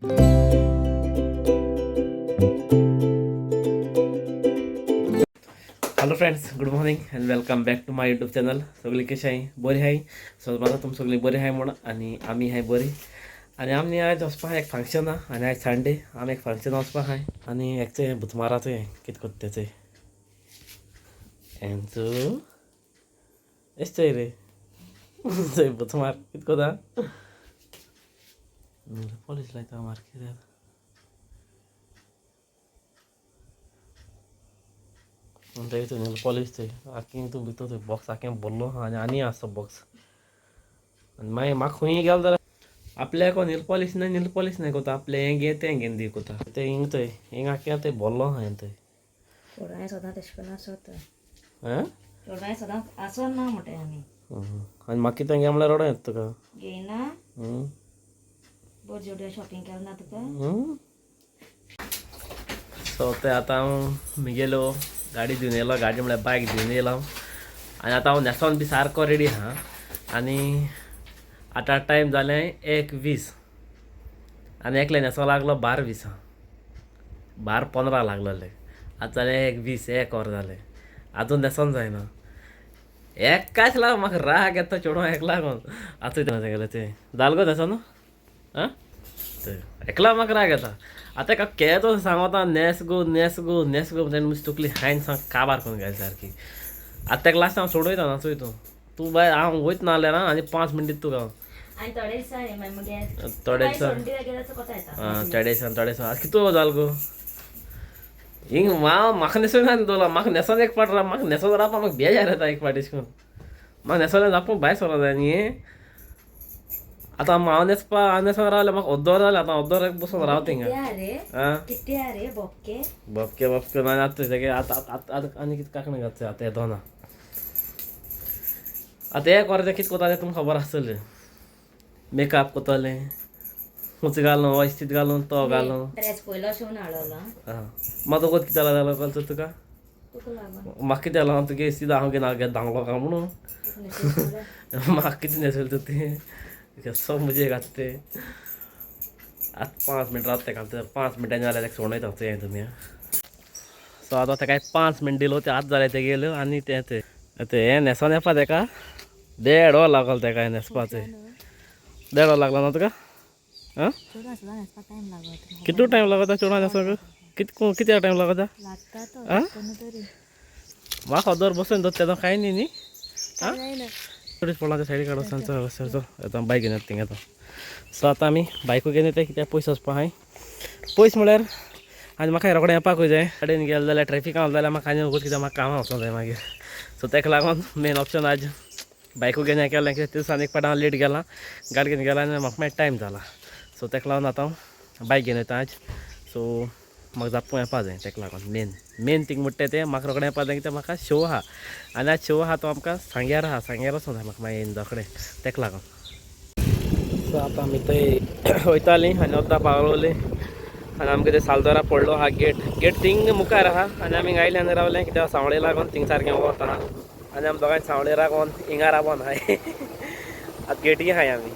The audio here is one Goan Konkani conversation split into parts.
Hello friends, good morning and welcome back to my YouTube channel. सगळी कशी आहे? बरी आहे? सो म्हाका तुम सगळी बरी आहे म्हण आनी आमी हाय बरी. आनी आमी आयज वचपा एक फंक्शन आहा आनी आयज संडे, आमी एक फंक्शन वचपा आहाय. आनी एकचें बुधवाराचें कितें कोत्ता तेचें एन्सू एश चोय रे चोय बुधवार कितें कोता पॉलीस लायता मार कितें जाता. थंय पॉलीस थंय आख्खें हितून भितर थंय बॉक्स आख्खें भरलो आहा आनी आनी आसा बॉक्स. आनी मागीर म्हाका खंय गेलो जाल्यार आपल्याक नील पॉलीस ना, नील पॉलीस नाय कोता, आपलें हें घे तें घेवन दी कोता. तें हिंग थंय हिंग आख्खें थंय भरलो आहा हें थंय. चेडवां सदां तशें करून आसता. आं चेडवां सदां आसना म्हणटाय आमी. आनी म्हाका कितें घे म्हणल्यार रडो येता तुका. घेयना बरें जेवढे शॉपिंग केलें ना तुका. सो ते आतां हांव मिगेलो गाडी दिवन येयलो, गाडी म्हळ्यार बायक दिवन येयलो हांव. आनी आतां हांव न्हेसोन बी सारको रेडी आहा. आनी आतां टायम जालें 1:20 आनी एकले न्हेसो लागलो 12:20, 12:15 लागलोले. आतां जालें 1:20, एक वर जालें आजून न्हेसोन जायना. एकाच लागून म्हाका राग येता चेडवां एक लागून. आतां तेगेलें तें जालें गो न्हेसोन. आं एकला म्हाका राग येता. आतां एका केदो सांगता न्हेस गो न्हेस गो न्हेस गो, तेणें म्हजी तकली हायन सांग काबार करून घाली सारकी. आतां तेका लास्ट हांव सोडयता नाचोय तूं तूं बाय हांव वयत ना जाल्यार आनी 5 मिनट दिता तुका हांव. आनी थोडे दिसांनी मागीर मगे थोडे दिसान आं थोडे दिसान थोडे दिसान. आतां कितू जाल गो हिंग हांव म्हाका न्हेसून ना दवरला. म्हाका न्हेसोन एक फावट राव, म्हाका न्हेसोन रावपा म्हाका बेजार येता एक फावट. अशें करून म्हाका न्हेसोन जापून भायर सरों जाय न्ही. आतां हांव न्हेसपा हांव न्हेसोन रावलें म्हाका अर्दोर जालें. आतां अर्दोर बसून रावता हिंगा. आं कितें रे बोबके बोबके बोबके ना आतां तेगे आतां आतां आतां आनी कितें कांकणां घातचें आतां येदो ना. आतां एक वर तें कितें कोता तें तुमकां खबर आसतलें. मेकअप कोतलें, उंच घालून वस्तीत घालून तो घालून. ड्रेस पयलो शिवून हाडलो. आं म्हाका वत कितें जालां जाल्यार कळटा तुका. तुका लागून म्हाका कितें जालां हांव तुगे सिदा हांव घेवन धांवलो काय म्हणून म्हाका कितें न्हेसयलें तें सब म्हजें घातलें तें. आतां 5 मिनट रावता तेका, 5 मिनटांनी जाल्यार तेका सोडयता चोया तुमी. सो आतां तेका 5 मिनट दिलो ते आतां जालें तें गेल्यो. आनी तें तें आतां हें न्हेसोन येवपा तेका 1.5 वर लागलो तेका हें न्हेसपाचें. 1.5 वर लागलो ना तुका. आं कितू टायम लागता चेडवां न्हेसोंक? कित कित्याक टायम लागता? आं म्हाका अर्दोर बसून दवर तेदो कांय न्ही न्ही. आं थोडीच पडला ते सायडीक काडून चल चल आतां बायक घेवन येता थिंगा आतां. सो आतां आमी बायकू घेवन येता कित्याक पयस वचपा आहाय. पयस म्हळ्यार आनी म्हाका रोखडें येवपाकूय जाय. गाडयेन गेलें जाल्यार ट्रॅफिकान जाल्यार म्हाका आनी वच कित्याक म्हाका कामां वचोंक जाय मागीर. सो तेका लागून मेन ऑप्शन आज बायकू घेवन केलें कित्याक ते दिसान एक फावट हांव लेट गेलां गाडी घेवन गेलां आनी म्हाका मागीर टायम जाला. सो तेका लागून आतां हांव बायक घेवन वयता आज. सो म्हाका जापून येवपा जाय तेका लागून मेन मेन थींग म्हणटा तें म्हाका रोखडें येवपा जाय कित्याक म्हाका शो आहा. आनी आज शो आहा तो आमकां सांग्यार आहा, सांग्यार वचोंक जाय म्हाका मागीर इंदो कडेन तेका लागून. सो आतां आमी थंय वयतालीं आनी वता पावलोलीं आनी आमकां ते सालदोरा पडलो आहा गेट. गेट थिंग मुखार आहा आनी आमी हिंगा आयले आनी रावलें कित्याक सांवळे लागून थिंग सारकें वत आहा. आनी आमी दोगांय सांवळे रागोन हिंगा रावोन आहाय. आतां गेटी आहाय आमी.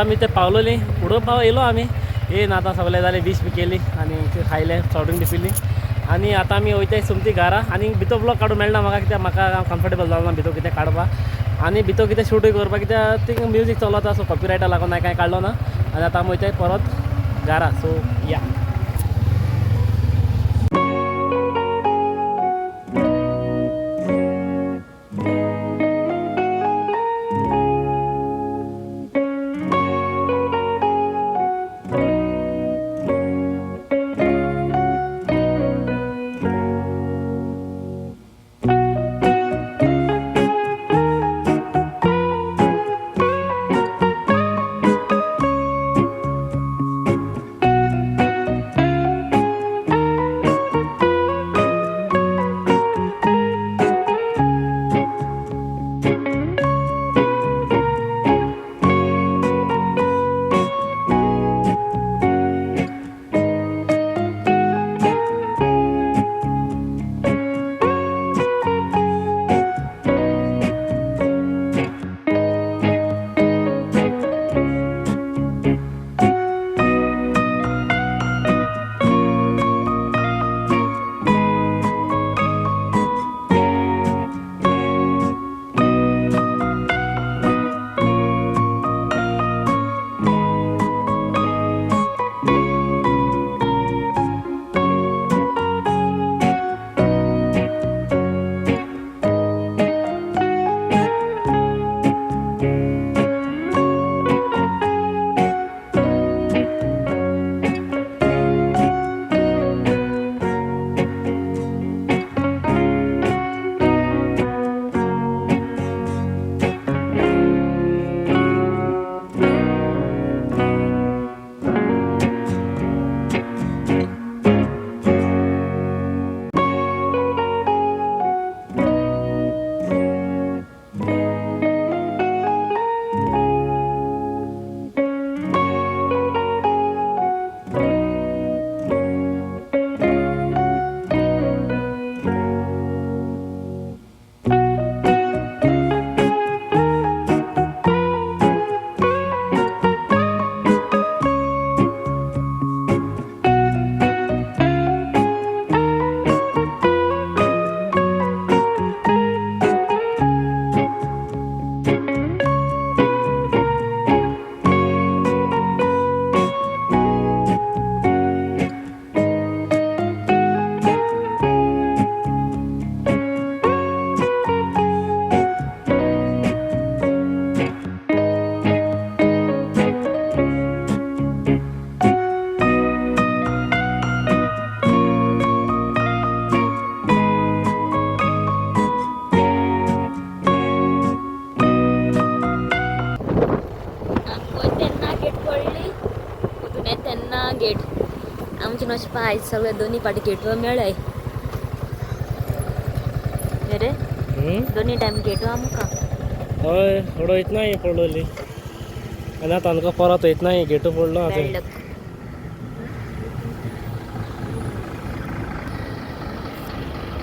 आतां आमी ते पावलोली उडोवपा येयलो आमी येयन आतां सगळें जालें वीश बी केली आनी खायलें सॉफ्ट ड्रिंक बी पिली आनी आतां आमी वयताय सोमती घरा. आनी भितर ब्लॉग काडूंक मेळना म्हाका कित्याक म्हाका कम्फर्टेबल जावना ना भितर कितें काडपाक आनी भितर कितें शूटूय करपाक कित्याक थिंग म्युजीक चलता सो कॉपिरायटा लागून हांवें कांय काडलो ना. आनी आतां आमी वयताय परत घरा. सो या. गेट आमचे नशिबा आयज सगळे दोन्ही पाटी गेटवर मेळ्ळे रे. दोन्ही टायम गेटो आमकां. हय, थोडो वयतना पडलोली आनी आतां आमकां परत वयतना गेटू पडलो आतां. Bad luck.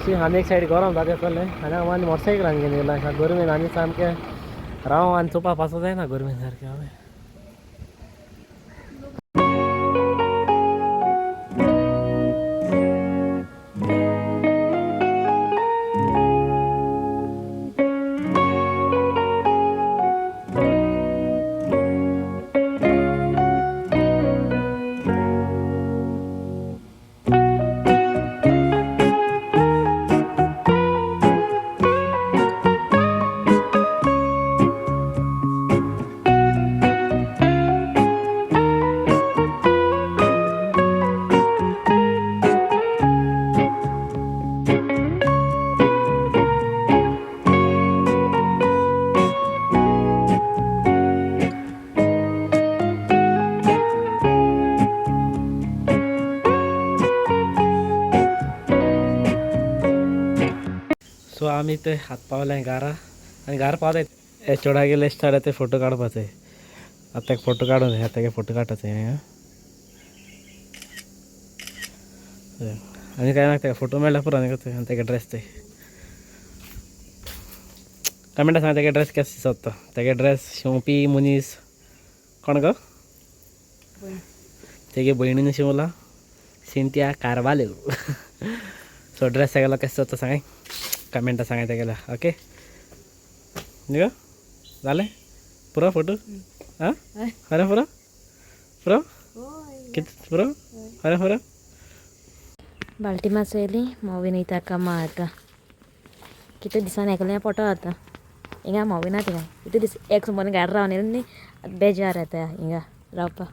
शी आनी एक सायड गरम जाता चल्लें आनी हांव आनी मोटरसायकलान घेवन येयला. गरमेन आनी सामकें राव आनी चोवपा पासो जायना गरमेन सारकें. हय. सो आमी ते हात पावले घरा आनी घरा पावले हे चेडा गेले स्टार्ट ते फोटो काडपाचे. आतां एक फोटो काडून आतां तेगे फोटो काडटाचे. आनी काय ना तेका फोटो मेळ्ळा पुरो. आनी आनी तेगे ड्रेस ते कमेंटा सांग तेगे ड्रेस केसो दिसता तो. तेगे ड्रेस शिंवपी मनीस कोण गो तेगे भयणीन शिवला सिंतिया कारवाल्यो. सो ड्रेस तेगेलो कसो तो सांगाय कमेंटा सांगाय तेगेलो. ओके न्ही गो जालें पुरो फोटो. आं खरें पुरो पुरो कितें पुरो खरें पुरो. बाल्टी मात चोयली मोवीन वयता कामा आतां कितले दिसान एकलें पोटो आतां हिंगा मोविना थिंगा कितले दीस एक सुमार गाडी रावन येयलें न्ही आतां बेजार येता हिंगा रावपा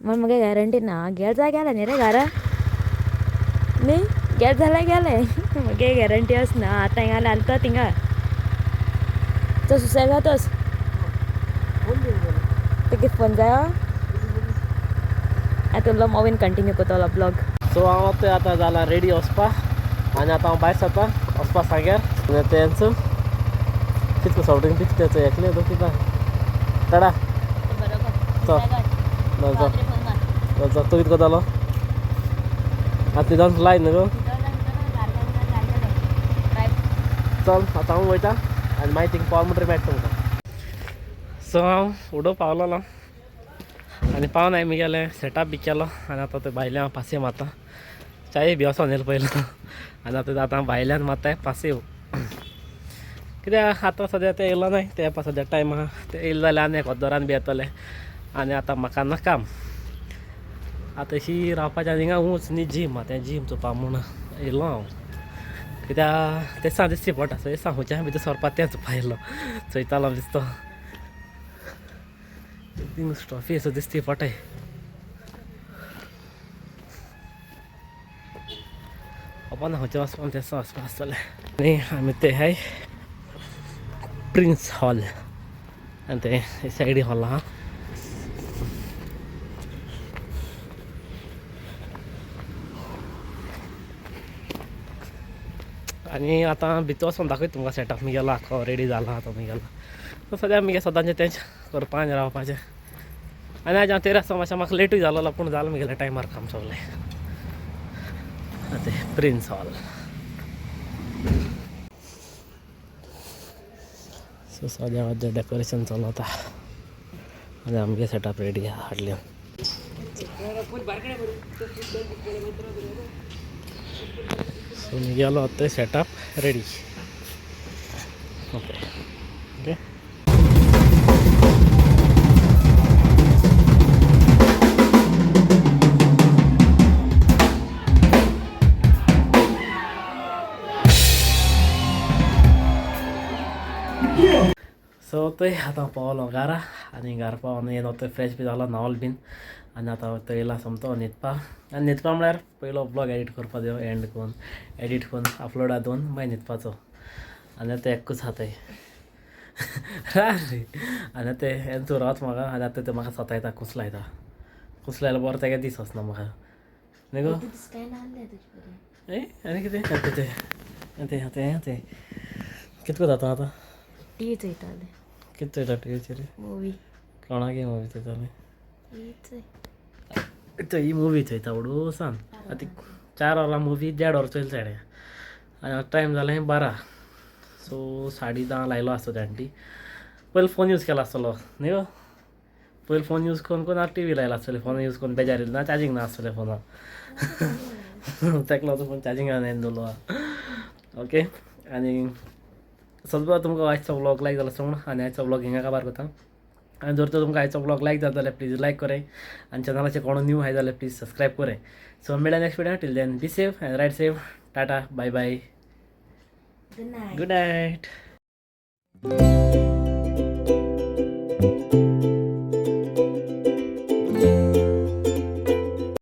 म्हण मगे गॅरंटी ना गेल जाय गेलें न्ही रे घरा न्ही गेल जाल्यार गेलें मगे गॅरंटी आसना आतां हिंगा आलता थिंगा तो सुसेग तोच तेगे फोन जायो आतां उरलो मोवीन कंटिन्यू करतलो ब्लॉग. सो हांव आतां आतां जाला रेडी वचपा आनी आतां हांव भायर सरता वचपा सांग्यार. आनी तेंच कितको सॉफ्ट ड्रिंक पिता तेचो एकलें तो पिता. टाटा चल चल तूं कितें करतालो आतां न्हिदोन लाय न्हू गो. चल आतां हांव वयता आनी मागीर थिंग पावल म्हणटरी मेळटा तुमकां. सो हांव उडो पावलोलो आनी पावन हांवें म्हगेलें सेटअप बी केलो आनी आतां ते भायल्यान हांव पासय मारता. च्याय बी वचोन येयलो पयलो आनी आतां आतां भायल्यान मारताय पासय. कित्याक आतां सद्या तें येयलो नाय ते सद्या टायम आहा ते येयले जाल्यार आनी एक अर्दोरान बी येतले आनी आतां म्हाका ना काम. आतां अशी रावपाचें आनी हिंगा ऊंच न्ही जीम आहा तें जीम चोवपा म्हूण येयलो हांव. कित्याक तें सांग दिसती पडटा सो सांग खंयच्या भितर सरपा तें चोवपा येयलो चोयतालो दिसतो ट्रॉफी असो दिसती पडटाय. आपण खंयचें वचपा तें वचपा आसतलें. आनी आमी ते हाय प्रिन्स हॉल आनी ते सायडी हॉल आहा. आनी आतां भितर वचोन दाखयता तुमकां सेटअप म्हगेलो आख्खो रेडी जाला आतां म्हगेलो. सो सद्या म्हगे सदांचें तेंच करपा आनी रावपाचें. आनी आयज हांव तेरा आसतना मातशें म्हाका लेटूय जालोलो पूण जालें म्हगेलें टायमार काम सगळें. आतां प्रिन्स हॉल. सो सद्या आतां डेकोरेशन चलता आनी आमगे सेटअप रेडी आहा हाडले. सो म्हगेलो आतां setup ready. Okay okay. So थंय आतां पावलो घरा आनी घरा पावन येयलो थंय फ्रेश बी जालो न्हांवलो बीन आनी आतां थंय येयला सोमतो न्हिदपा. आनी न्हिदपा म्हळ्यार पयलो ब्लॉग एडिट करपा जायो एंड करून एडिट करून अपलोडा दोन मागीर न्हिदपाचो. आनी आतां एकूच आहा थंय आनी आतां हेंच रावत म्हाका आनी आतां ते म्हाका सतायता कुसलायता कुसलायल्यार बरो तेगे दीस वचना म्हाका न्ही गो. ए आनी कितें आतां तें तें तें तें कितको जाता आतां टी चोयतालें कितें चोयता टिवीचेर मुवी कोणागे मुवी चोयतालें टी ही मुवी चोयता व्हडूसान. आतां 4 वरां मुवी 1.5 वर चोयले तेणें आनी आतां टायम जालें 12. सो 10:30 लायलो आसतो तेणें. पयलीं फोन यूज केला आसतलो न्ही गो. पयलीं फोन यूज करून करून आतां टिवी लायला आसतलें. फोन यूज करून बेजार येयलो ना चार्जींग ना आसतलें फोनाक तेका लागून फोन चार्जींग आनी दवरलो. ओके आनी सद्दां तुमकां आयचो व्लॉग लायक जालो आसतो म्हूण आनी आयचो व्लॉग हिंगा काबार करता. आनी जर तर तुमकां आयचो व्लॉग लायक जालो जाल्यार प्लीज लायक कराय आनी चॅनलाचेर कोण न्यू आहाय जाल्यार प्लीज सबस्क्रायब कराय. सो मेळया next video. Till then be safe and ride safe. Tata bye bye good night. Good night.